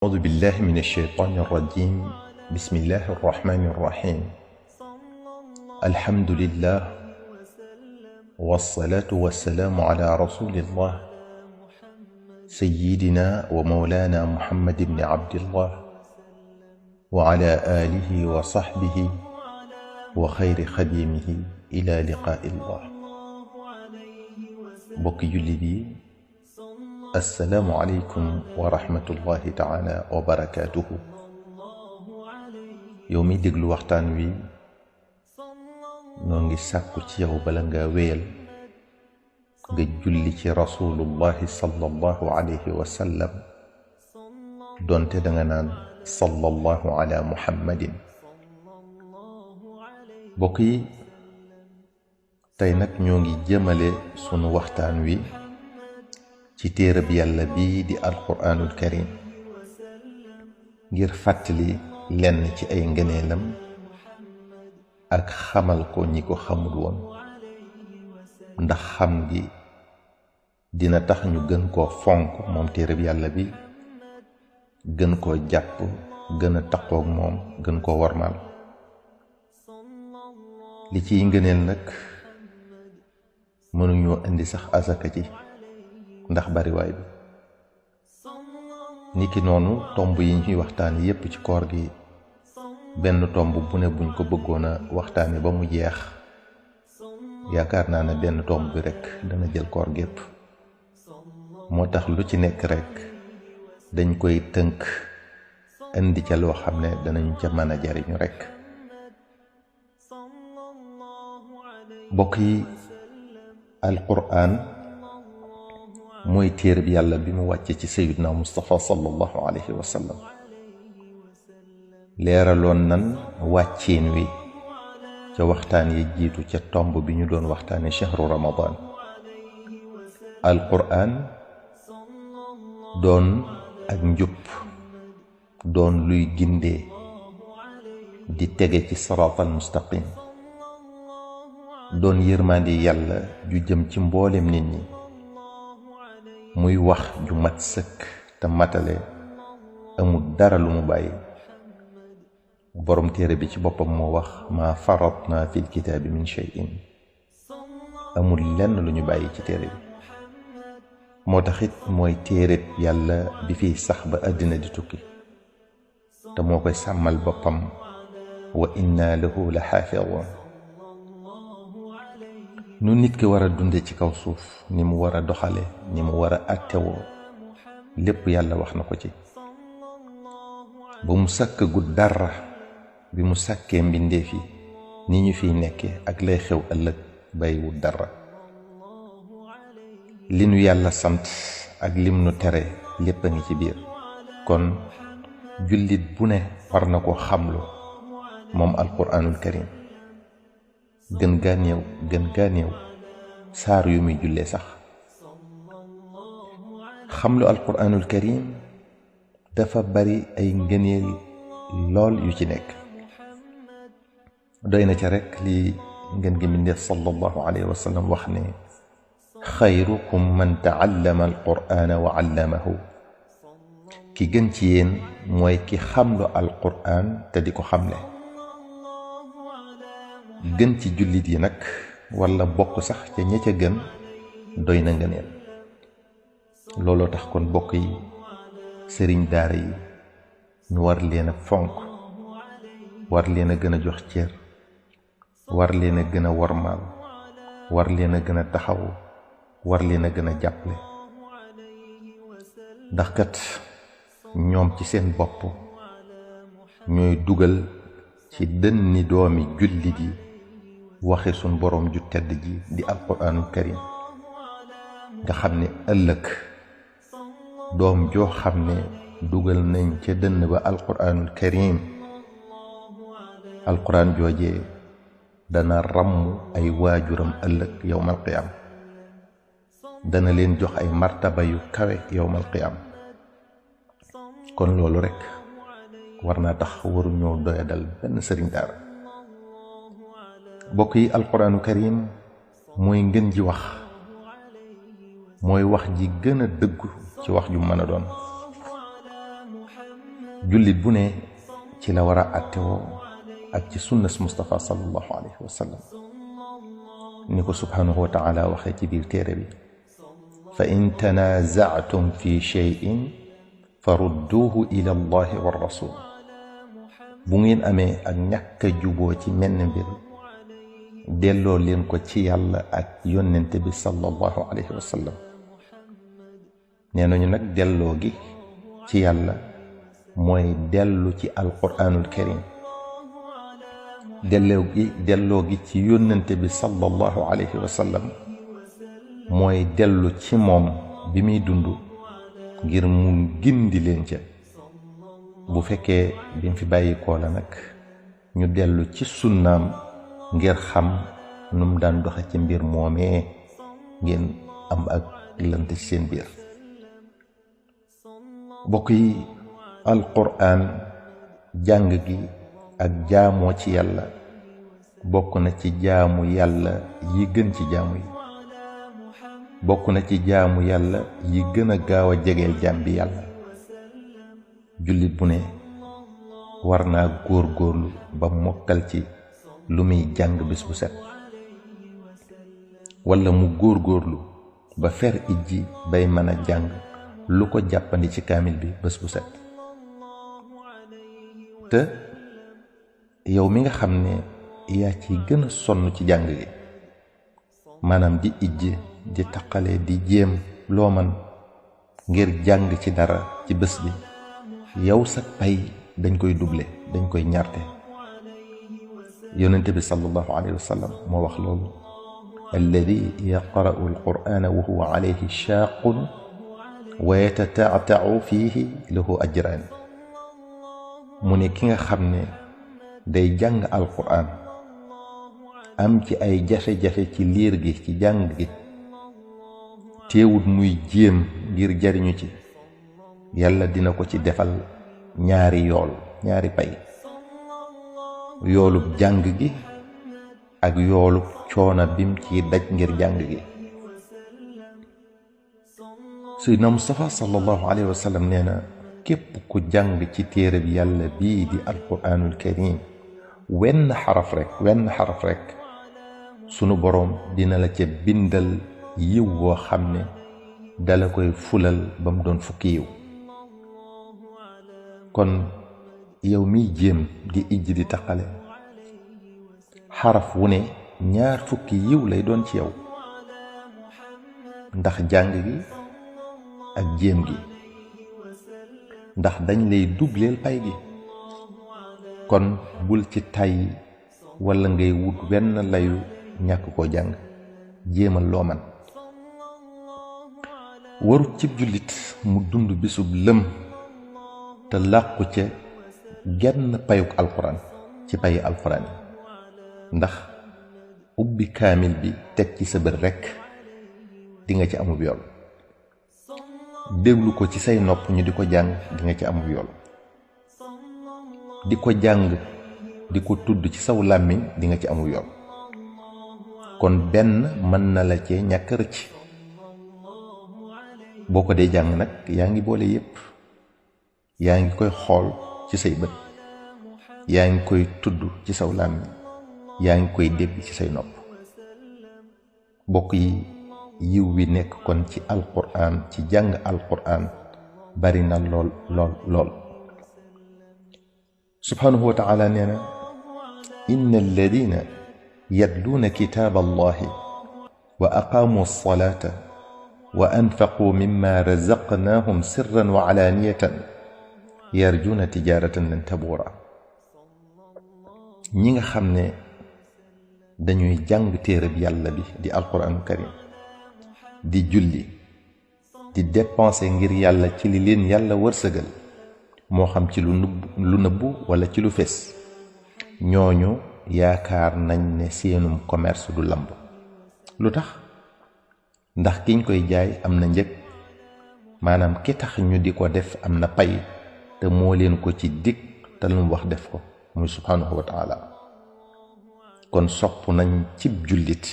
أعوذ بالله من الشيطان الرجيم. بسم الله الرحمن الرحيم. الحمد لله والصلاة والسلام على رسول الله سيدنا ومولانا محمد بن عبد الله وعلى آله وصحبه وخير خديمه إلى لقاء الله. بوك جلدي السلام عليكم ورحمة الله تعالى وبركاته. يومي دغلو waxtaan wi noo ngi sàkku ci yow bala nga wéyal nga julli ci rasulullahi sallallahu alayhi wa sallam donte danga naan sallallahu ala muhammadin. bokk yi tey nag ñoo ngi jëmale sunu waxtaan wi ci téereb yàlla bii di alquraanul karim ngir fàttali lenn ci ay ngëneelam ak xamal ko ñi ko xamul woon, ndax xam gi dina tax ñu gën koo fonk moom téereb yàlla bi, gën koo jàpp, gën a taqoog moom, gën koo warmaal. li ciy ngëneel nag mënuñoo indi sax asaka ci ndax bariwaay bi. niki noonu tomb yi ñuy waxtaane yépp ci koor gi, benn tomb bu ne buñ ko bëggoon a waxtaane ba mu jeex, yaakaar naa ne benn tomb bi rekk dana jël koor gépp. moo tax lu ci nekk rekk dañ koy tënk indi ca loo xam ne danañ ca mën a jariñu rekk. bokk yi, alquraan mooy téereb yàlla bi mu wàcce ci sayyidina Mustafa sallallahu alayhi wa sallam. leeraloon nan wàcceen wi ca waxtaan yi jiitu ca tomb bi ñu doon waxtaane shahru ramadan. alquraan doon ak njub, doon luy gindee di tege ci siraatal mustaqim, doon yërmande yàlla ju jëm ci mboolem nit ñi, muy wax ju mat sëkk te matale, amul dara lu mu bàyyi. borom téere bi ci boppam moo wax maa faratna fil kitaabi min shay'in, amul lenn lu ñu bàyyi ci téere bi. moo taxit mooy téereb yàlla bi fiy sax ba àddina di tukki, te moo koy sàmmal boppam, wa inna lahu la xaafidoon. nu nit ki war a dunde ci kaw suuf, ni mu war a doxale, ni mu war a attewoo, lépp yàlla wax na ko ci. ba mu sàkkagut dara, bi mu sàkkee mbindeef yi ni ñu fiy nekke ak lay xew ëllëg, bàyyiwut dara. li nu yàlla sant ak lim nu tere lépp a ngi ci biir. kon jullit bu ne war na ko xamlu moom alquraanul karim. gën gaa néew saar yu muy jullee sax. xamlu alquraanul karim dafa bari ay ngëneel lool yu ci nekk. doy na ca rekk li ngeen gi mbindeef sallallahu alayhi wa sallam wax ne xayrukum man taallama alqur'ana wa allamahu. ki gën ci yéen mooy ki xamlu alqur'an te di ko xamle. gën ci jullit yi nag, walla bokk sax ca ña ca gën, doy na ngëneel. looloo tax kon bokk yi, sëriñ daara yi ñu war leen a fonk, war leen a gën a jox cër, war leen a gën a wormaal, war leen a gën a taxawu, war leen a gën a jàppale. ndax kat ñoom ci seen bopp ñooy dugal ci dënni doomi jullit yi waxe sun boroom ju tedd ji di alquraanul karim, nga xam ne ëllëg doom joo xam ne dugal nañ ca dënn ba alquraanul karim, alquraan joojee dana ràmm ay waajuram ëllëg yowmal qiyaam, dana leen jox ay martaba yu kawe yowmal qiyaam. kon loolu rekk war naa tax waruñoo doyadal benn sëriñ daara. bokk yi, alquraanu karim mooy ngën ji wax, mooy wax ji gën a dëggu ci wax ju mën a doon. jullit bu ne ci la war a attewoo ak ci sunnas Mustafa sallallahu alayhi wa sallam ni ko subhanahu wa taala waxee ci biir téere bi fa in tanaza'tum fi shay'in farudduhu ila allahi wa rasul bu ngeen amee ak ñàkk a juboo ci menn mbir delloo leen ko ci yàlla ak yonente bi sallallahu alayhi wa sallam nee nañu nag delloo gi ci yàlla mooy dellu ci alquranul karim delloo gi ci yonente bi sallallahu alayhi wa sallam mooy dellu ci moom bi muy dund ngir mu gindi leen ca bu fekkee bi mu fi bàyyi koo la nag ñu dellu ci sunnaam ngir xam nu mu daan doxe ci mbir moomee ngeen am ak lënt ci seen biir bokk yi alquran jàng gi ak jaamoo ci yàlla bokk na ci jaamu yàlla yi gën ci jaamu yi bokk na ci jaamu yàlla yi gën a gaaw a jegeel jaam bi yàlla jullit bu ne war naa góor-góorlu ba mokkal ci lu muy jàng bés bu set walla mu góor-góorlu ba fer ijji bay mën a jàng lu ko jàppandi ci kaamil bi bés bu set te yow mi nga xam ne yaa ci gën a sonn ci jàng gi maanaam di ijji di taqale di jéem loo man ngir jàng ci dara ci bés bi yow sa pay dañ koy doublé dañ koy ñarte yonente bi sallallahu alayhi wa sallam moo wax loolu alladi yaqra'u alqur'ana wa huwa alayhi shaaqun wa yatata'ta'u fiihi lahu ajraan mu ne ki nga xam ne day jàng alqur'an am ci ay jafe-jafe ci liir gi ci jàng gi teewut muy jéem ngir jariñu ci yàlla dina ko ci defal ñaari yool ñaari pay yoolub jàng gi ak yoolub coona bim ci daj ngir jàng gi Seydina Mustafa sallallahu alayhi wa sallam nee na képp ku jàng ci téere bi yàlla bii di alquranul karim wenn xaraf rek sunu boroom dina la ca bindal yiw woo xam ne dala koy fulal ba mu doon fukki yiw kon yow miy jéem di ijj di taqale xaraf wu ne 2 fukki yiw lay doon ci yow ndax jàng gi ak jéem gi ndax dañ lay dubleel pay gi kon bul ci tàyyi walla ngay wut wenn layu ñàkk koo jàng jéemal loo man warut cib jullit mu dund bisub lëm te làqu ca genn payuk alxuraan ci payi alxuraan yi ndax ubbi kaamil bi teg ci sa bët rekk di nga ci amub yool déglu ko ci say nopp ñu di ko jàng di nga ci amub yool di ko jàng di ko tudd ci saw làmmiñ di nga ci amub yool kon benn mën na la cee ñàkk rëcc boo ko dee jàng nag yaa ngi boole yépp yaa ngi koy xool ci say bët yaa ngi koy tudd ci saw làmmiñ yaa ngi koy dégg ci say nopp bokk yi yiw wi nekk kon ci alquran ci jàng alquran bari na lool subhanahu wa ta'ala nee na inna alladina yatluuna kitaaba allahi wa aqaamu alsalata wa anfaquu mimma razaqnaahum sirran wa alaaniyatan yarjuuna tijaaratan lan tabuura ñi nga xam ne dañuy jàng téereb yàlla bi di alquranu karim di julli di dépenser ngir yàlla ci li leen yàlla wërsëgal moo xam ci lu nëbbu wala ci lu fés ñooñu yaakaar nañ ne seenum commerce du lamb lu tax ndax kiñ koy jaay am na njëg maanaam ki tax ñu di ko def am na pay te moo leen ko ci dig te lu mu wax def ko muy subhanahu wa ta'ala kon sopp nañ cib jullit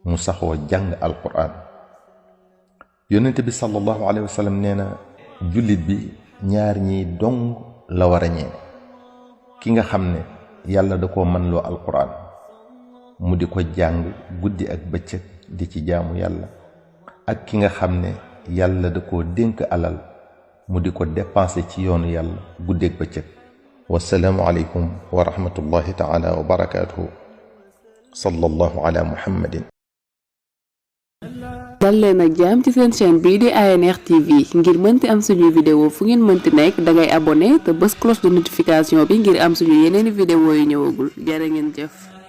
mu saxoo jàng alquran yonent bi sallallahu alayhi wa sallam nee na jullit bi ñaar ñi dong la war a ñeene ki nga xam ne yàlla da koo man loo alquran mu di ko jàng guddi ak bëccëg di ci jaamu yàlla ak ki nga xam ne yàlla da koo dénk alal mu di ko dépenser ci yoonu yàlla guddi ak bëccëg. wassalaamu aleykum wa rahmatullahi taala wa barakatuhu. sallallahu ala muhammadin. dal leen ak jàmm ci seen chaîne bii di ANR TV ngir mënti am suñuy vidéo fu ngeen mënti nekk dangay abonné te bës cloche de notification bi ngir am suñu yeneeni vidéo yu ñëwagul jërë ngeen jëf.